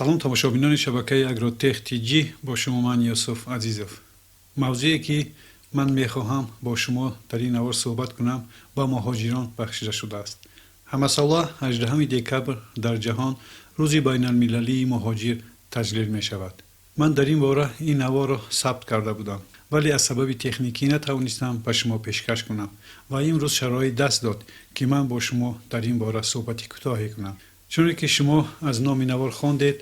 Салом, тамошобинони шабакаи Агротех Тҷ, бо шумо ман, Юсуф Азизов. Мавзӯе, ки ман мехоҳам бо шумо дар ин навор суҳбат кунам, ба муҳоҷирон бахшида шудааст. Ҳамасола 18 декабр дар ҷаҳон Рӯзи байналмилалии муҳоҷир таҷлил мешавад. Ман дар ин бора ин наворро сабт карда будам, вале аз сабаби техникӣ натавонистам ба шумо пешкаш кунам ва имрӯз шароит даст дод, ки ман бо шумо дар ин бора суҳбати кӯтоҳе кунам. Чуне ки шумо аз номи навор хондед,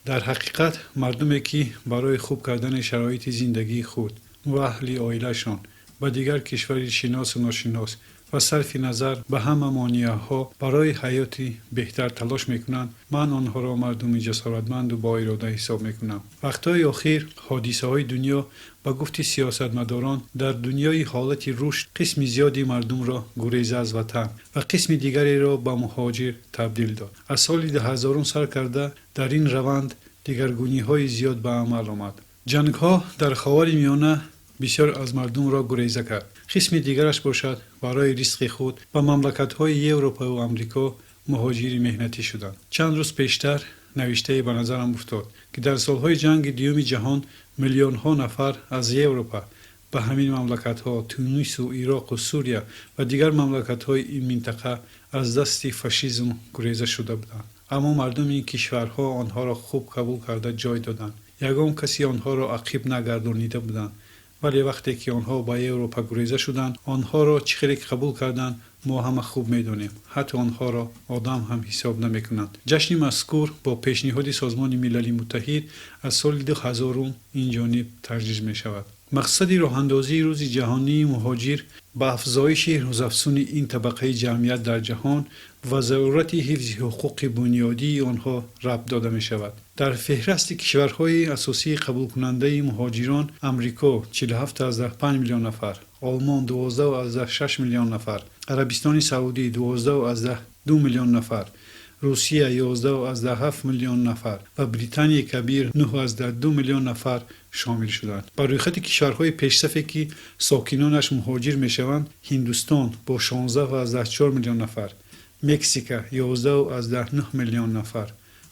дар ҳақиқат мардуме, ки барои хуб кардани шароити зиндагии худ ва аҳли оилашон ба дигар кишвари шиносу ношинос ва сарфи назар ба ҳама монеаҳо барои ҳаёти беҳтар талош мекунанд, ман онҳоро мардуми ҷасоратманду боирода ҳисоб мекунам. Вақтҳои охир ҳодисаҳои дунё, ба гуфти сиёсатмадорон, дар дунёи ҳолати рушд қисми зиёди мардумро гуреза аз ватан ва қисми дигареро ба муҳоҷир табдил дод. Аз соли 2000-ум сар карда дар ин раванд дигаргуниҳои зиёд ба амал омад. Ҷангҳо дар Ховари Миёна бисёр аз мардумро гуреза кард, қисми дигараш бошад, барои ризқи худ ба мамлакатҳои Европаву Амрико муҳоҷири меҳнатӣ шуданд. Чанд рӯз пештар навиштае ба назарам уфтод, ки дар солҳои ҷанги Дуюми ҷаҳон миллионҳо нафар аз Европа ба ҳамин мамлакатҳо, Тунису Ироқу Сурия ва дигар мамлакатҳои ин минтақа аз дасти фашизм гуреза шуда буданд, аммо мардуми ин кишварҳо онҳоро хуб қабул карда ҷой доданд, ягон каси онҳоро ақиб нагардонида буданд. Вале вақте ки онҳо ба Европа гуреза шуданд, онҳоро чӣ хеле қабул карданд, мо ҳама хуб медонем, ҳатто онҳоро одам ҳам ҳисоб намекунанд. Ҷашни мазкур бо пешниҳоди Созмони Милали Муттаҳид аз соли 2000-ум ин ҷониб таҷлил мешавад. Мақсади роҳандозии Рӯзи ҷаҳонии муҳоҷир ба афзоиши рӯзафзуни ин табақаи ҷамъият дар ҷаҳон ва зарурати ҳифзи ҳуқуқи бунёдии онҳо рабт дода мешавад. Дар феҳрасти кишварҳои асосии қабулкунандаи муҳоҷирон Амрико 47,5 миллион нафар, Олмон 12,6 миллион нафар, Арабистони Саудӣ 12,2 миллион нафар, Русия 11,7 миллион нафар ва Британияи Кабир 9,2 миллион нафар шомил шуданд. Ба рӯйхати кишварҳои пешсафе, ки сокинонаш муҳоҷир мешаванд, Ҳиндустон бо 16,4 миллион нафар, Мексика 11,9 миллион нафар,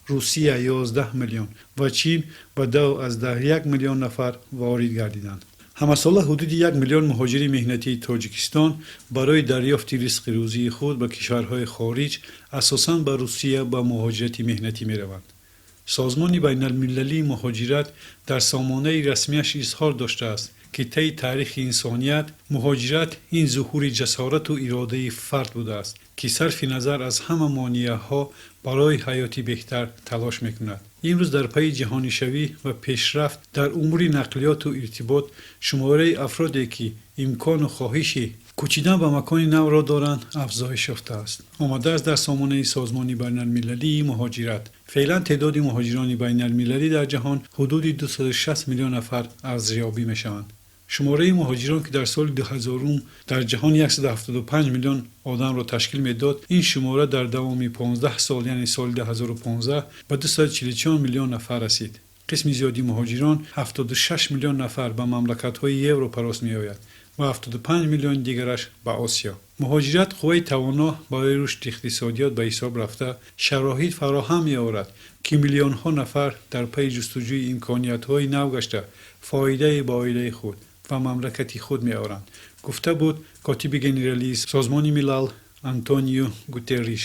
Русия 11 миллион ва Чин ба 2,1 миллион нафар ворид гардиданд. Ҳамасола ҳудуди 1 миллион муҳоҷири меҳнатии Тоҷикистон барои дарёфти ризқи рӯзии худ ба кишварҳои хориҷ, асосан ба Русия, ба муҳоҷирати меҳнатӣ мераванд. Созмони байналмилалии муҳоҷират дар сомонаи расмияш изҳор доштааст, ки таи таърихи инсоният муҳоҷират ин зуҳури ҷасорату иродаи фард будааст, ки сарфи назар аз ҳама монеаҳо барои ҳаёти беҳтар талош мекунад. Имрӯз дар пайи ҷаҳонишавӣ ва пешрафт дар умури нақлиёту иртибот шумораи афроде, ки имкону хоҳиши кӯчидан ба макони навро доранд, афзоиш ёфтааст, омадааст дар сомонаи Созмони байналмилалии муҳоҷират. Феълан теъдоди муҳоҷирони байналмилалӣ дар ҷаҳон ҳудуди 260 миллион нафар арзёбӣ мешаванд. Шумораи муҳоҷирон, ки дар соли 2000 дар ҷаҳон 175 миллион одамро ташкил медод, ин шумора дар давоми 15 сол, яъне соли 2015, ба 244 миллион нафар расид. Қисми зиёди муҳоҷирон, 76 миллион нафар, ба мамлакатҳои Европа рост меояд ва 75 миллиони дигараш ба Осиё. Муҳоҷират қувваи тавоно барои рушди иқтисодиёт ба ҳисоб рафта, шароит фароҳам меорад, ки миллионҳо нафар дар пайи ҷустуҷӯи имкониятҳои нав гашта, фоидае ба оилаи худ ва мамлакати худ меоранд, гуфта буд котиби генералии Созмони Милал Антонио Гутерриш.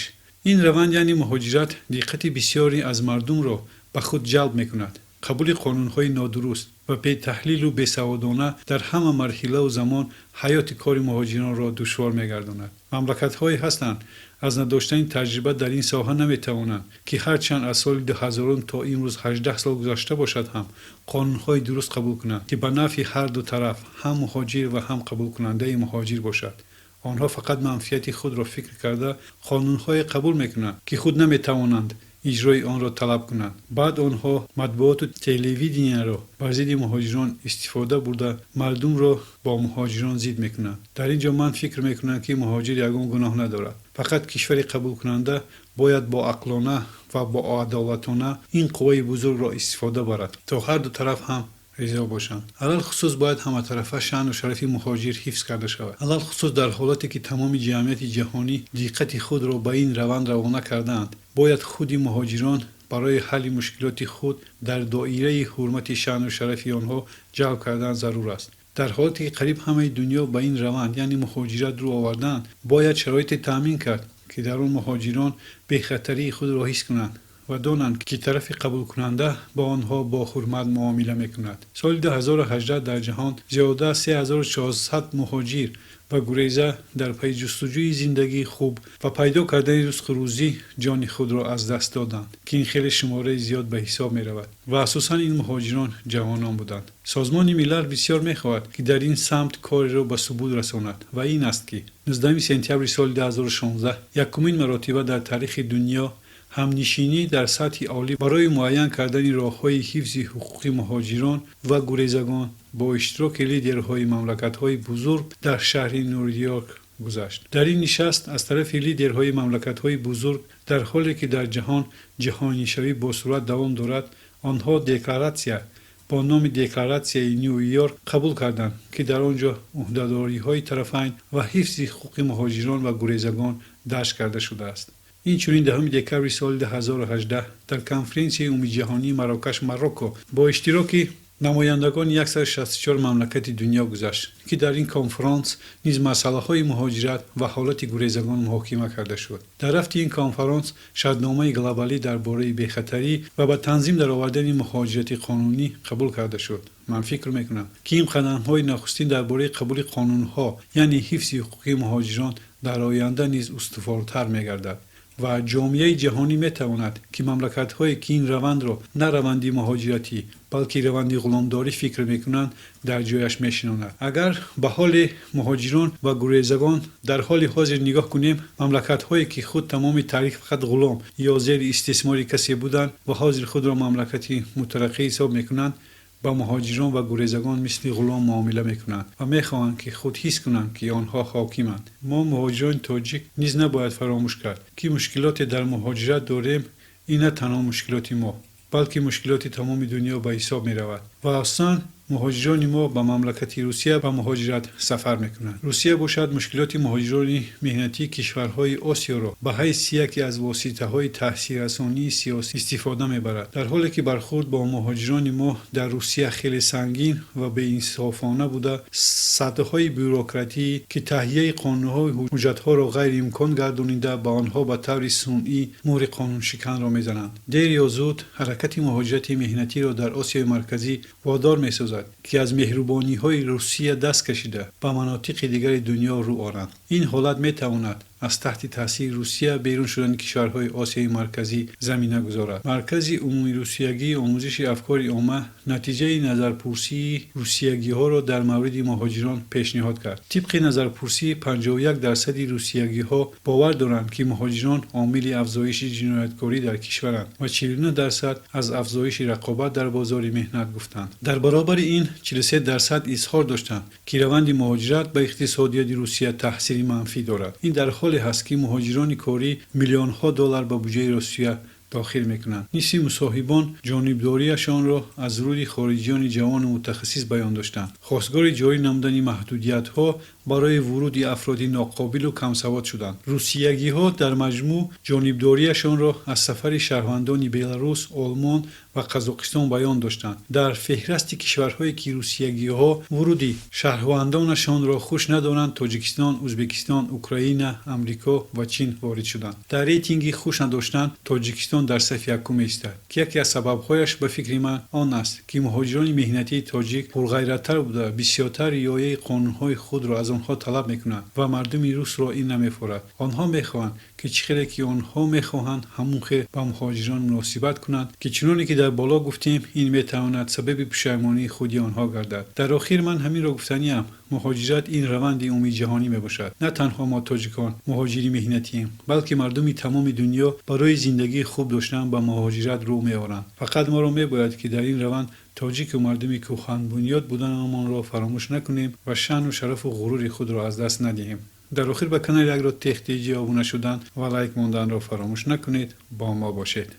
Ин раванд, яъне муҳоҷират, диққати бисёре аз мардумро ба худ ҷалб мекунад. Қабули қонунҳои нодуруст ва бетаҳлилу бесаводона дар ҳама марҳилаву замон ҳаёти кори муҳоҷиронро душвор мегардонад. Мамлакатҳое ҳастанд, аз надоштани таҷриба дар ин соҳа наметавонанд, ки ҳарчанд аз соли 2000-ум то имрӯз 18 сол гузашта бошад ҳам, қонунҳои дуруст қабул кунанд, ки ба нафъи ҳар ду тараф, ҳам муҳоҷир ва ҳам қабулкунандаи муҳоҷир бошад. Онҳо фақат манфиати худро фикр карда, қонунҳое қабул мекунанд, ки худ наметавонанд иҷрои онро талаб кунанд. Баъд онҳо матбуоту телевиденияро бар зидди муҳоҷирон истифода бурда, мардумро бо муҳоҷирон зид мекунанд. Дар ин ҷо ман фикр мекунам, ки муҳоҷир ягон гуноҳ надорад, фақат кишвари қабулкунанда бояд боақлона ва боадолатона ин қувваи бузургро истифода барад, то ҳар ду тараф ҳам ризо бошанд. Алалхусус бояд ҳаматарафа шаъну шарафи муҳоҷир ҳифз карда шавад, алалхусус дар ҳолате, ки тамоми ҷамъияти ҷаҳонӣ диққати худро ба ин раванд равона кардаанд. Бояд худи муҳоҷирон Барои ҳалли мушкилоти худ дар доираи ҳурмати шаъну шарафи онҳо ҷалб кардан зарур аст. Дар ҳолате ки қариб ҳамаи дунё ба ин раванд, яъне муҳоҷират, рӯ овардаанд, бояд шароите таъмин кард, ки дар он муҳоҷирон бехатарии худро ҳис кунанд ва донанд, ки тарафи қабулкунанда ба онҳо бо ҳурмат муомила мекунад. Соли 2018 дар ҷаҳон зиёда аз 3400 муҳоҷир ва гуреза дар пайи ҷустуҷӯи зиндагии хуб ва пайдо кардани ризқу рӯзӣ ҷони худро аз даст доданд, ки ин хеле шумораи зиёд ба ҳисоб меравад ва асосан ин муҳоҷирон ҷавонон буданд. Созмони Милал бисёр мехоҳад, ки дар ин самт кореро ба субут расонад ва ин аст, ки 19 сентябри соли 2016 якумин маротиба дар таърихи дунё ҳамнишинӣ дар сатҳи олӣ барои муайян кардани роҳҳои ҳифзи ҳуқуқи муҳоҷирон ва гурезагон бо иштироки лидерҳои мамлакатҳои бузург дар шаҳри Ню-Йорк гузашт. Дар ин нишаст аз тарафи лидерҳои мамлакатҳои бузург, дар ҳоле ки дар ҷаҳон ҷаҳонишавӣ бо суръат давом дорад, онҳо декларатсия бо номи Декларатсияи Ню-Йорк қабул карданд, ки дар он ҷо ӯҳдадориҳои тарафайн ва ҳифзи ҳуқуқи муҳоҷирон ва гурезагон дарҷ карда шудааст. Инчунин 10 декабри соли 2018 дар конференсияи умумиҷаҳонии Марокаш, Марокко, бо иштироки намояндагони 164 мамлакати дунё гузашт, ки дар ин конфронс низ масъалаҳои муҳоҷират ва ҳолати гурезагон муҳокима карда шуд. Дар рафти ин конфронс шартномаи глобалӣ дар бораи бехатарӣ ва ба танзим даровардани муҳоҷирати қонунӣ қабул карда шуд. Ман фикр мекунам, ки ин қадамҳои нахустин дар бораи қабули қонунҳо, яъне ҳифзи ҳуқуқи муҳоҷирон, дар оянда низ устувортар мегардад ва ҷомеаи ҷаҳонӣ метавонад, ки мамлакатҳое, ки ин равандро на раванди муҳоҷиратӣ, балки раванди ғуломдорӣ фикр мекунанд, дар ҷояш мешинонад. Агар ба ҳоли муҳоҷирон ва гурезагон дар ҳоли ҳозир нигоҳ кунем, мамлакатҳое, ки худ тамоми таърих фақат ғулом ё зери истисмори касе буданд ва ҳозир худро мамлакати мутараққӣ ҳисоб мекунанд, ба муҳоҷирон ва гурезагон мисли ғулом муомила мекунанд ва мехоҳанд, ки худ ҳис кунанд, ки онҳо ҳокиманд. Мо, муҳоҷирони тоҷик, низ набояд фаромӯш кард, ки мушкилоте дар муҳоҷират дорем, ин на танҳо мушкилоти мо, балки мушкилоти тамоми дунё ба ҳисоб меравад ва асосан муҳоҷирони мо ба мамлакати Русия ба муҳоҷират сафар мекунанд. Русия бошад, мушкилоти муҳоҷирони меҳнатии кишварҳои Осиёро ба ҳайси яке аз воситаҳои таъсиррасонии сиёсӣ истифода мебарад, дар ҳоле ки бархӯрд бо муҳоҷирони мо дар Русия хеле сангин ва беинсофона буда, садҳои бюрократӣ, ки таҳияи қонунҳои ҳуҷҷатҳоро ғайриимкон гардонида, ба онҳо ба таври сунъӣ муҳри қонуншиканро мезананд. Дер ё зуд ҳаракати муҳоҷирати меҳнатиро дар Осиёи Марказӣ водор месозад, ки аз меҳрубониҳои Русия даст кашида, ба манотиқи дигари дунё рӯ оранд. Ин ҳолат метавонад аз таҳти таъсири Русия берун шудани кишварҳои Осиёи Марказӣ замина гузорад. Маркази умумирусиягии омӯзиши афкори омма натиҷаи назарпурсии русиягиҳоро дар мавриди муҳоҷирон пешниҳод кард. Тибқи назарпурсӣ, 51 дарсади русиягиҳо бовар доранд, ки муҳоҷирон омили афзоиши ҷинояткорӣ дар кишваранд ва 49% аз афзоиши рақобат дар бозори меҳнат гуфтанд. Дар баробари ин 43% изҳор доштанд, ки раванди муҳоҷират ба иқтисодиёти Русия таъсири манфӣ дорад. Ин дар ҳоле ҳаст, ки муҳоҷирони корӣ миллионҳо доллар ба буҷаи Русия дохил мекунанд. Нисфи мусоҳибон ҷонибдориашонро аз вуруди хориҷиёни ҷавону мутахассис баён доштанд. Хостгори ҷорӣ намудани маҳдудиятҳо барои вуруди афроди ноқобилу камсавод шуданд. Русиягиҳо дар маҷмӯъ ҷонибдориашонро аз сафари шаҳрвандони Беларус, Олмон ва Қазоқистон баён доштанд. Дар феҳрасти кишварҳое, ки русиягиҳо вуруди шаҳрвандонашонро хуш надоранд, Тоҷикистон, Ӯзбекистон, Украина, Амрико ва Чин ворид шуданд. Дар рейтинги хуш надоштан Тоҷикистон дар сафи якум меистад, ки яке аз сабабҳояш, ба фикри ман, он аст, ки муҳоҷирони меҳнатии тоҷик пурғайраттар буда, бисёртар риояи қонунҳои худро аз онҳо талаб мекунанд ва мардуми русро ин намефорад. Онҳо мехоҳанд, ки чӣ хеле ки онҳо мехоҳанд, ҳамун хел ба муҳоҷирон муносибат кунанд, ки чуноне ки дар боло гуфтем, ин метавонад сабаби пушаймонии худи онҳо гардад. Дар охир ман ҳаминро гуфтаниам: муҳоҷират ин раванди умумиҷаҳонӣ мебошад. На танҳо мо, тоҷикон, муҳоҷири меҳнатием, балки мардуми тамоми дунё барои зиндагии хуб доштан ба муҳоҷират рӯ меоранд. Фақат моро мебояд, ки дар ин раванд тоҷику мардуми кӯҳанбунёд буданамонро фаромӯш накунем ва шаъну шарафу ғурури худро аз даст надиҳем. Дар охир ба канали Агротех ТЖ обуна шудан ва лайк монданро фаромӯш накунед. Бо мо бошед.